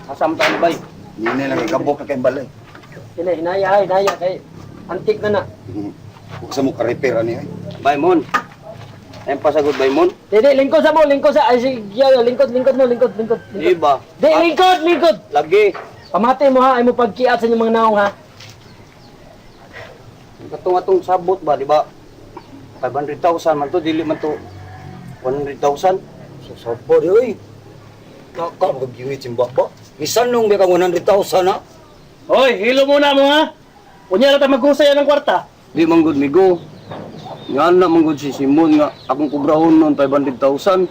Asam ta ni bay. Hindi na lang ikabok na kay balay. Kini hinaya ay hinaya kay antik na na. Huwag sa mo ka-repair ani ay. Bay mon. Ay pasagod bay mon. Di, di, lingkod sa mo, lingkod sa, ay, sige, lingkod, lingkod mo, lingkod, lingkod, Di lingkod. ba? Di, lingkod, lingkod! Lagi. Pamati mo ha, ay mo pagkiat sa inyong mga naong ha. Katong atong sabot ba, di ba? 500,000 man to, dili man to 100,000. Sa sabo di oy. Kaka magagyuhit simba ba? Bisan nung may kang 100,000 na. Hoy, hilo muna mo ha. Unya na ta maghusay ng kwarta. Di man gud migo. Nga na man gud si Simon nga akong kubrahon noon 500,000.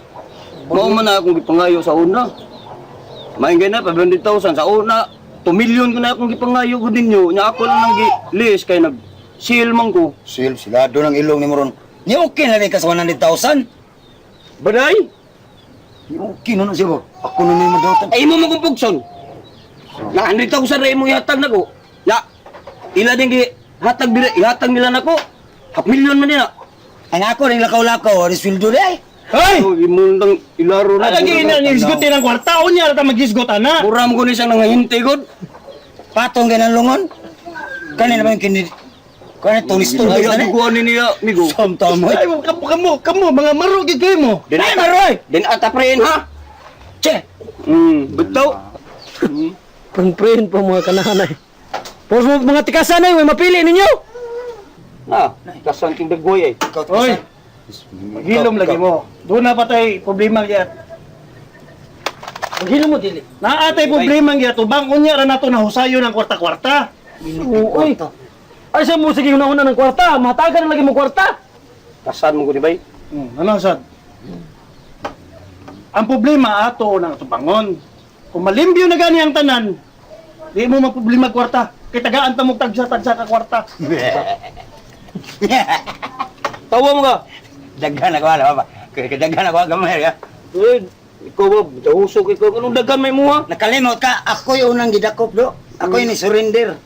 Mao man na akong gipangayo sa una. Maingay na 500,000 sa una. 2 million ko na akong gipangayo gud ninyo. Nya ako lang nang gi-list kay nag seal man ko. Sil, silado ng ilong ni Moron. Ni okay na rin ka sa 100,000. Baday! Ni okay na na siya ba? Ako na ni madawtan. Ay mo mo kong pugson. Na 100,000 ra imong ihatag nako. Ya. Ila din gi hatag dira ihatag nila nako. Half million man nila. Ang ako rin lakaw-lakaw, ari sweldo di ay. Hoy! Oh, imo nang ilaro na. Lagi na ni isgutin ang kwarta, unya na ta magisgot ana. Mura mo ko ni siyang nangahinte god. Patong kay ng lungon. Kani naman kini kani tulis-tulis Ay, na ni. duguan ni niya, migo. Samta mo. Ay, kamo kamo kamo mga maro gid kayo mo. Din Ay, maroy! Din ata prein ha. Che! Bitaw. Pang-print po mga kanahanay. Pos mo mga tikasan ay, may mapili ninyo. Na, kasan king daggoy ay. Ikaw, Hoy, maghilom lagi mo. Doon na patay problema gyat. Maghilom mo, dili. Naatay problema gyat ubang unya ra nato nahusayon ang kwarta-kwarta. Uy. Ay, sa mo, sige, una-una ng kwarta. Matagan na lagi mo kwarta. Kasan mo ko ni bay? Ano sad? Ang problema ato nang tubangon. Kung malimbyo na gani ang tanan, di mo maproblema kwarta. Kay tagaan ta mo tagsa-tagsa ka kwarta. Tawa mo ka. Daghan ako ala ba. Kay daghan ako gamay ya. Eh, ikaw ba, husog ikaw. Anong daghan may muha? Nakalimot ka, ako'y unang gidakop do. Ako'y ni surrender.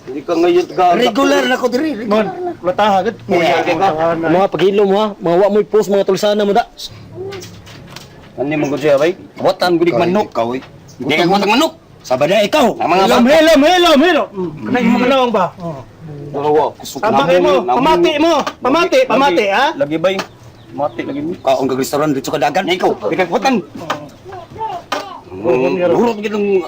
Hindi ka ngayon ka. Regular na ko diri. Mon, lataha gud. Yeah. Mga paghilom mo ha. Mga wa mo'y post, mga tulsana mo da. Ano mo ko siya bay? Watan gud manok. Ikaw eh. Di ka watang manok. Sabada ikaw. Ang mga Hilom, bata. hilom, hilom, hilom. Kanay mga naong ba? Dalawa. Tama kayo mo, pamati mo, pamati, pamati ha. Lagi bay. Mati lagi mo. Kaon kag restaurant dito ka dagan. Na ikaw, di ka watan. Hurot gid ang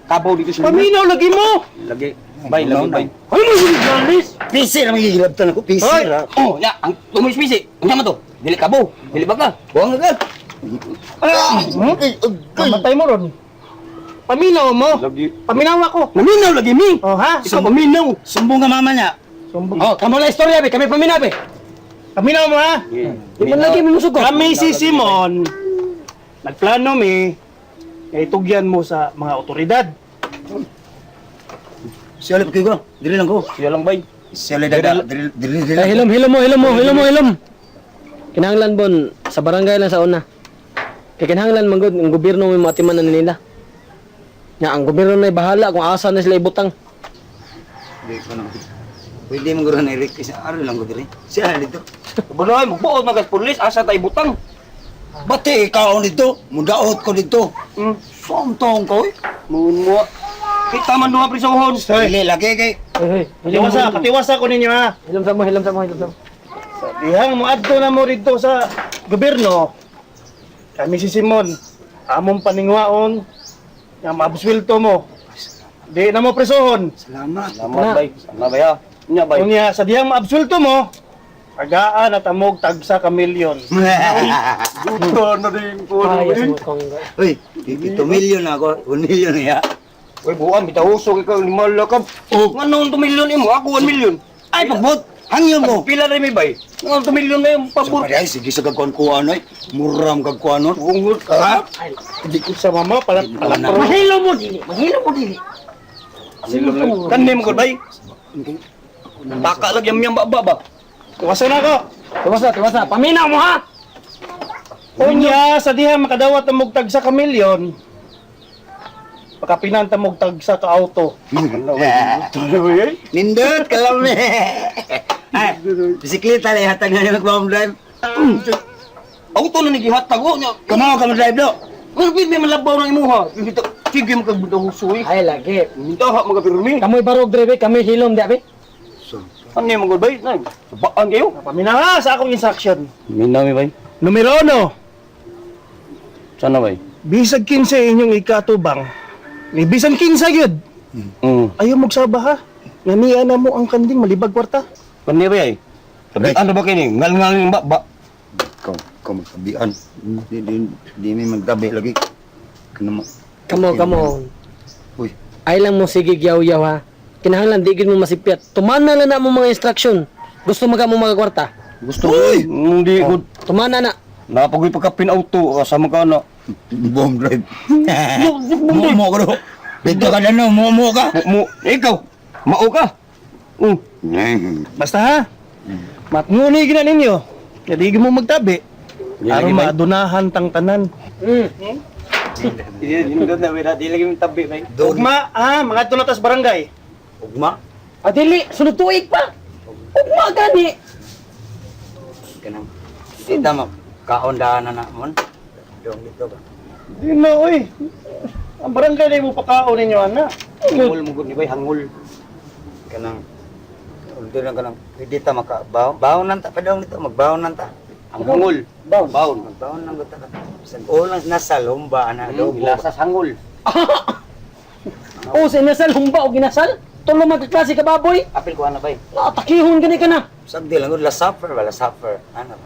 kabaw dito sa Paminaw lagi mo. Lagi. Bay, lagi bay. Ay, mo galis. Pisi ra magigilabtan ako, pisi Hoy! ra. Oh, ya, ang tumoy spisi. Unsa man to? Dili kabaw, dili baka. Buang ka. Ah! Pamatay mo ron. Paminaw mo. Lagi. Paminaw ako. Naminaw lagi mi. Oh ha? Ikaw paminaw. Sumbong ka mama niya. Sumbong. Oh, kamo lang istorya, be. Kami paminaw, be. Paminaw mo ha. Di man lagi mo musugo. Kami si Simon, nagplano mi, nga itugyan mo sa mga otoridad. Siya lang ko. Dili lang ko. Siya lang bay. Siya lang daga. Dili dili dili. Ay, hilom, hilom mo, hilom mo, hilom mo, hilom. Kinahanglan bon, sa barangay lang sa una. Kay kinahanglan man gud ang gobyerno may matiman na nila. Nya ang gobyerno na bahala kung asa na sila ibutang. Di ko na. Pwede mo guro na i-request. Aro lang ko diri. Siya lang dito. Bunoy, magbuot magas pulis asa tay butang. Bati ikaw dito. Mudaot ko dito. Samtong ko eh. Muun mo. Kita man duha prisohon. Dili lagi kay. Hey, hey, hilom, Patiwasa, patiwasa ko ninyo ha. hilom sa mo, hilom sa mo, hilom sa mo. Sa dihang mo adto na mo dito sa gobyerno. Kami si Simon, among paningwaon nga maabswelto mo. Di na mo presohon. Salamat. Salamat bay. Salamat bay ha. Nya bay. Unya sa dihang maabswelto mo, tagaan at amog tagsa ka milyon. Duta na din ko. Ay, sa mo kong. Uy, 7 milyon na ako. 1 milyon na ya. Uy, buwan bitaw usog ikaw lima lakab. Oh, ngano 2 milyon imo? Ako 1 milyon. Ay, pagbot. Hangyo mo. Pila rin may bay? Ngano 2 milyon na yung pabor? Sabada ay, sige sa kagkuhan kuha ay. Muram kagkuhan nun. Ungot Ha? Hindi ko sa mama pala pala. Mahilom mo dili, mahilom mo dili. Kanni mo ko bay. Baka lagi yam yam ba ba. Tiwasa na ako. Tiwasa, tiwasa. Paminaw mo ha. Unya sa diha makadawat ang mugtag sa kamilyon. Pakapinan ta mugtag sa ka auto. Nindot, kalami. Ay, bisikleta na ihatag na niya mag drive. Auto na ni gihatag o nya. Kamo ka drive do. Ano pid may malabaw ng imuha? Sige mo kag butang husoy. Ay lagi. Mintaha mga pirmi. Kamoy barog dre be, kami hilom di abi. Ano yung mga bay? Nay, sabaan kayo. Paminaha sa akong instruction. Minami bay. Numero 1, Sana bay. bisag 15 inyong ikatubang. Ni bisan 15 gyud. Ayaw magsaba ha. Nganiya na mo ang kanding malibag kwarta. Kani bay ay. Ano ba kini? Ngal-ngal yung ba? Ba. Ikaw, ikaw magtabian. Di, di, di mi magtabi lagi. Kana mo. Kamo kamo. Uy, Ay lang mo sige yaw-yaw ha. Kinahanglan di gid mo masipyat. Tumana lang na mo mga instruction. Gusto mo ka mo mga kwarta. Gusto ko. Hindi ko. Tumana na. Napagoy pagka pinauto kasama ka na. Bomb drive. Mo ka do. Dito ka na no, mo ka. Mo, ikaw. Mao ka. Basta ha. Matnguni gina ninyo. Nga di mo magtabi. Di lagi, Aron bay. maadunahan tang tanan. Di lagi mong tabi bay. Ugma, ha, mga na tas barangay. Ugma. Adili, sunod tuig pa. Ugma gani. Kanang di ta kaon daan na na mon. Dong dito ba. Di na, oy. Ang barangay na mo pakaon ninyo, ana. Hangul mo gud ni bay, hangul. Kanang Unto lang kanang pwede ta maka baon baon ta pa dong dito, magbaon lang ta. Ang hangul. Baon. Baon. Magbaon lang gud ta. Bisan ulang nasa lumba ana adobo. Ilasas hangul. O sa inasal humba o ginasal. Tulo magkaklase ka baboy. Apil ko ana bay. Naatakihon gani ka na. Sagdi lang gud la suffer ba la suffer. Ana.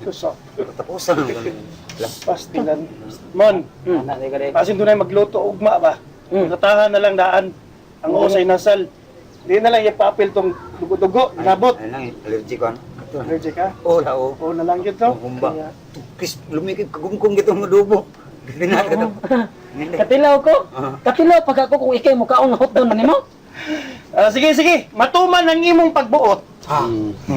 Susa. Tapusan lang gud. La Pastilan. Mon, Ana di ka di. asin doon ay magluto ugma ba? Katahan na lang daan. Ang osay nasal. Di na lang ipapil tong dugo-dugo, nabot. Ay lang allergy ko ano. Ato na. Allergic ka? Oh la oh. Oo na lang yun to. Humba. Kaya, Tukis lumikit kagumkong gitong adobo. Gina ka to. Katilaw ko. Katilaw pag ako kung ikay mo kaon hotdog man nimo. Ah, sige, sige. Matuman ang imong pagbuot.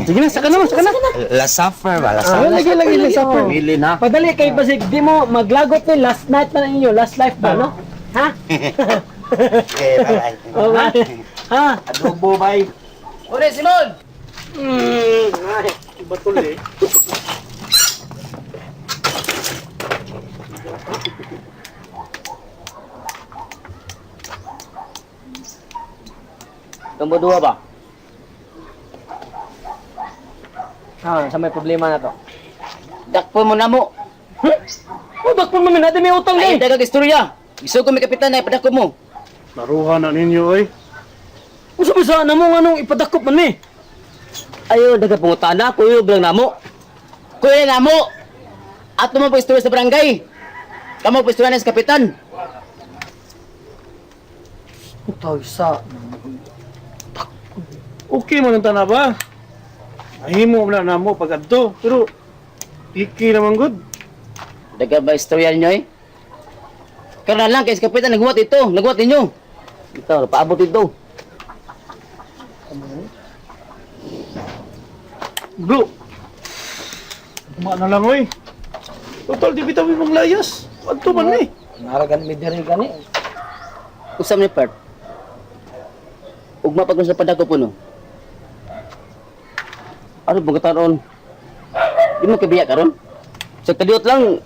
Sige na, saka na, saka na. La suffer ba la Ah, suffer. lagi, lagi, lagi, suffer. Bilin ha. Padali kay basig di mo maglagot ni last night na ninyo, last life ba no? Ha? Okay, bye. O ba? Ha? Adobo bay. Ore Simon. Iba tuloy. Tumbo duha ba? Ha, sa may problema na to. Dakpo mo na mo. Huh? O dakpon man natin may utang Ay, gay. dagang istorya. Gusto ko may kapitan na ipadako mo. Naruha na ninyo, oy. Unsa ba sa namo nganong ipadakop man ni? Ayo, dagang pangutana, kuyog lang namo. Kuya na mo. Ato mo pa istorya sa barangay. Kamo pa istorya na sa kapitan. Utaw sa. Okay man ang tana ba? Mahimo na na mo pag adto. Pero, iki naman good. Dagang ba istorya ninyo eh? Karna lang kay sa kapitan naghuwat ito, naghuwat ninyo. Ito, paabot ito. Bro, ugma na lang, oy. Total, di bitaw mong layas. Adto man eh. Naragan mi diri gani. Usam ni Pert. Ugma pag sa padako po no. Ano ba kataron? Di mo kabiya karon. Sa kadiot lang,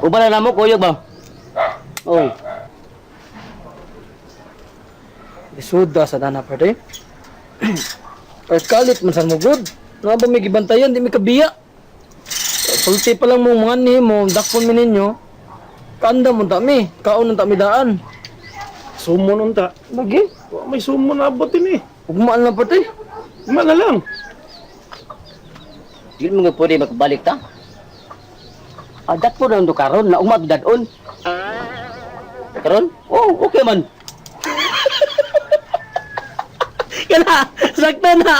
uban na namo kuyog ba? Oh, Isuda sa dana pwede. Or kalit man sa mugod. Nga ba may gibantayan, di may kabiya. Sulti pa lang mo mga ni mo, dakpon mi ninyo. Kaanda mo dami, kaon ng dami daan. Sumo nun ta. Lagi, Wa may sumo na abotin eh. ugmaan lang pwede. Ugma na lang. Di mo nga pwede makabalik ta. Ah, dakpo na do karon na ugma dadon. Karon? Oh, okay man. Kana, sakto na.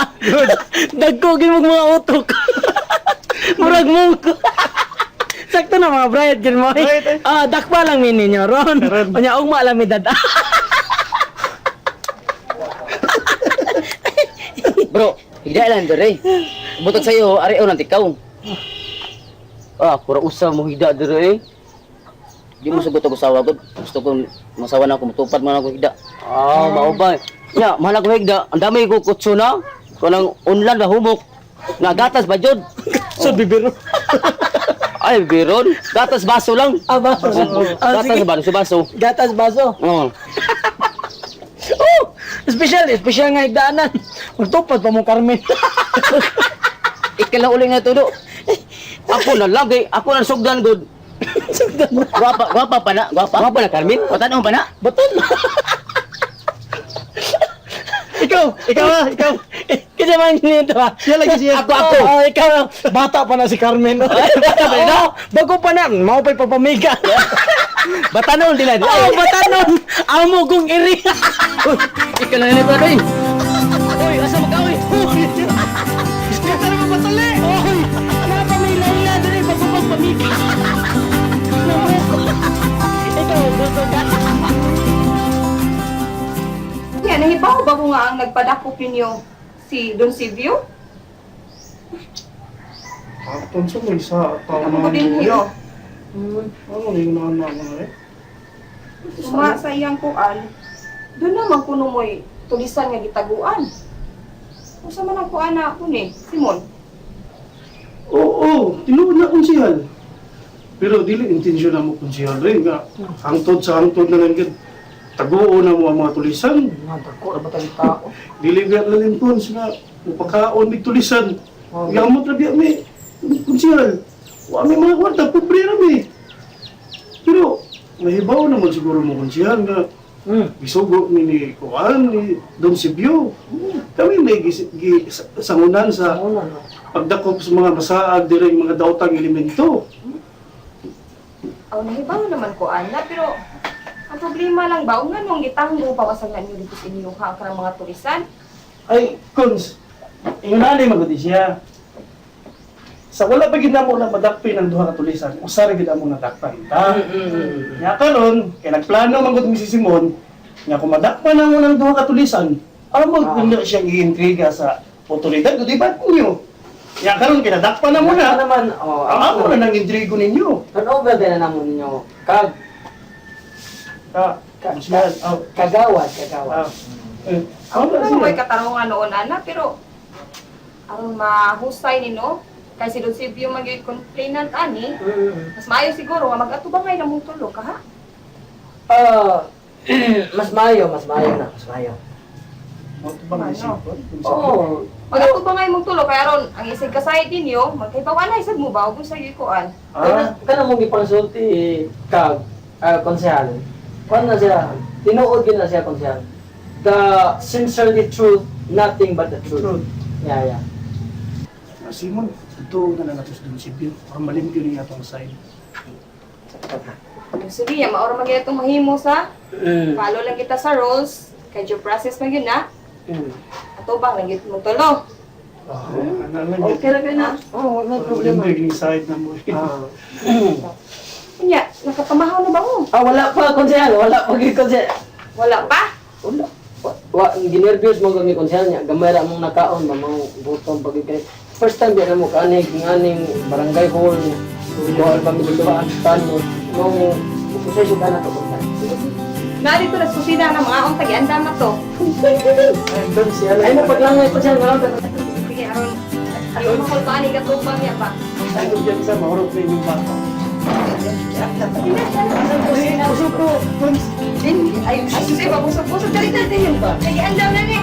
Dagko gid mga utok. Murag mungko. Sakto na mga bright gid mo. Bright, eh. Ah, dakpa lang mi ninyo ron. Ron. Unya ugma lang mi dada. Bro, higda lang dere. Butod sa'yo, ari lang tikaw. Ah, pura usa mo hida dire eh. Di mo sugot og usawa gud. Gusto ko masawa na ako, mutupad man ako higda. Ah, mao ba? Nya, mahal ako higda. Ang dami ko kutso na. Kanang unlan ba humok. Nagatas ba jud? Sa bibiro. Ay, biron. Gatas baso lang. Ah, baso. Ah, Gatas sige. baso, baso. Gatas baso. Oo. Oh, special, special nga higdaanan. Magtupad pa mo Carmen. Ikala uli nga tudo. Ako na lang kay ako na sugdan gud. Sugdan na. Gwapa, gwapa pa na, gwapa. Gwapa na Carmen. Watan pa na. Baton. Ikaw, ikaw ah, ikaw. Kasi man nito ah. Siya lagi siya. Ako, ako. Oh, ikaw, bata pa na si Carmen. Bata pa na? Oo, bago pa na, mao pa'y papamiga. Batanon din na. Oo, bata nun. Amo kong iri. Uy, ikala na nito oy. Uy, asa magkaoy? Kaya naman patali. Oy, napamilay na dali bago pagpamika. Ikaw, gusto ka. Yan, nahibaw ba ko nga ang nagpadakop ninyo si Don Silvio? Aton sa may isa tao Ano ko din hiyo? Ano na yung naman ako na eh? Suma sa iyang kuan, doon naman kuno mo'y tulisan nga gitaguan. Usa man ang kuan na ako ni, Simon. Oo, tinuod na konsihal. Pero dili intensyon na mo konsihal rin nga. Hangtod sa hangtod na lang gid. Taguo na mo ang mga tulisan. Dako ra ba tayong tao? Dili biya lalim pons nga mupakaon mig tulisan. Gamot ra biya mi konsihal. Wa mi mga kwarta, pobre ra mi. Pero mahibaw naman siguro mo konsihal nga gisugo mi ni kuan ni Don Sibyo. Kami may sangunan sa Ano no? pagdakop sa mga masaag diri mga daotang elemento. Aw, nahibaw naman kuan na, pero ang problema lang ba, nga nung gitanggo pawasag na ninyo dito sa inyo ha, ang kanang mga tulisan. Ay, Cons, ingon na magudi siya. Sa wala pa gid namo na madakpin ang duha ka tulisan, usa ra gid among nadakpan ta. Nya karon, kay nagplano man gud mi si Simon, nga kung madakpan namo ng duha ka tulisan, amo ah. Na siyang giintriga sa otoridad, di ba ninyo? Nya karon kay nadakpan na mo Ano na, naman, oh, amo na nang intrigo ninyo. Turnover din na namo ninyo. Kag, Ka, ka, oh, kagawad, kagawad. ah. Eh, Ako wala na siya. may katarungan noon, ana, pero ang mahusay nino, kay si Don Silvio magyud complainant ani, mas maayo siguro nga mag-atubangay na mong tulo ka ha. Ah, mas maayo na, mas maayo. Mo to ba may Ano? sipon? Oo. Mag-atubangay mong tulo kay aron ang isig kasayod ninyo, magkaibaw na isad mo ba ug unsa gyud kuan. Ah, Kana kana mong gipansulti kag konsehal. Kuan na siya, tinuod gyud na siya konsehal. The sincerely truth, nothing but the truth. Truth. Yeah. Ah, Simon, ito na lang ato sa Don Sibyo. Para malimpyo niya atong side. Sige, ya maura magyud itong mahimo sa follow lang kita sa rules kay due process man gyud na. Atubang lang gyud mong tulo. Oh, ano lang Okay ra kayo na. Oh, wala problema. Malimpyo yung side na mo. Ah. Unya, nakapamahaw na ba mo? Ah, wala pa konsehal, wala pa gyud konsehal. Wala pa? Wala. Wa, ginervyos mo kami konsehal niya. Gamay ra mong nakaon ba mong butong pag kay first time di na mo kanig nganing barangay hall niya. Kuha pa mi dito tan mo. Mong proseso ka na to konsehal. Na dito na susina na mga ang tagi-andam na to. Ay, Don siya Ay mo paglangay konsehal nga lang. Sige, aron di mo makulbaan ni katubang niya pa. Ay, dyan sa mahurot na inyong bata. Usok ko. Ay, sige, pabusog-busog dali na. Tagi-andam na ni.